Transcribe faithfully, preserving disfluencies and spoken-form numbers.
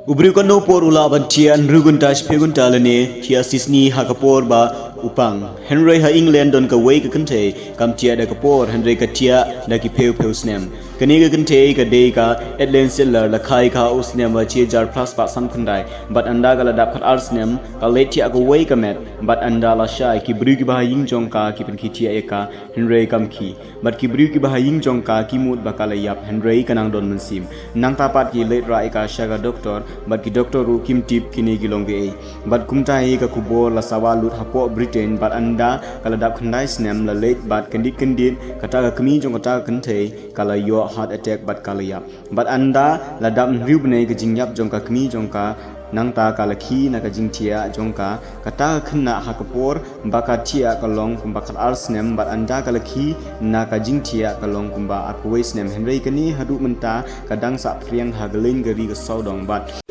U briew katno por u lah ban thiah, hynriew kynta, shiphew kynta lane thiah shisngi ha ka por ba u pang. Hynrei ha England don kawei ka kynthei kam thiah da ka por, hynrei ka thiah da ki phew phew snem. Kane ka kynthei ka dei ka Elaine Sittler, la kha ïa ka ha u snem ba shi hajar phra spah san khyndai, bad ynda ka la dap khatar snem ka leit thiah kawei ka met, bad ynda la shai ki briew kiba ha ïing jong ka ki pynkhie thiah ïa ka, hynrei kam khie. Bad ki briew kiba ha ïing jong ka ki mut ba ka la ïap, hynrei ka nang don mynsiem. Nangta pat ki leit rah ïa ka sha ka doktor, bad ki doktor ruh kim tip kine ki long kaei. Bad kumta hi ka khubor la sawa lut hapoh Britain, bad ynda ka la dap khyndai snem la leit bad kyndit kyndit kata ka kmie jong kata ka kynthei ka la ïoh heart attack bad ka la ïap. Bad ynda la dap hynriew bnai ka jingïap jong ka kmie jong ka, nangta ka la khie na ka jingthiah jong ka, kata ka khynnah ha ka por ba ka thiah ka long kumba khatar snem, bad ynda ka la khie na ka jingthiah ka long kumba arphew wei snem. Hynrei kane haduh mynta ka dang sah phriang ha ka lieng ka ri ka sawdong, bad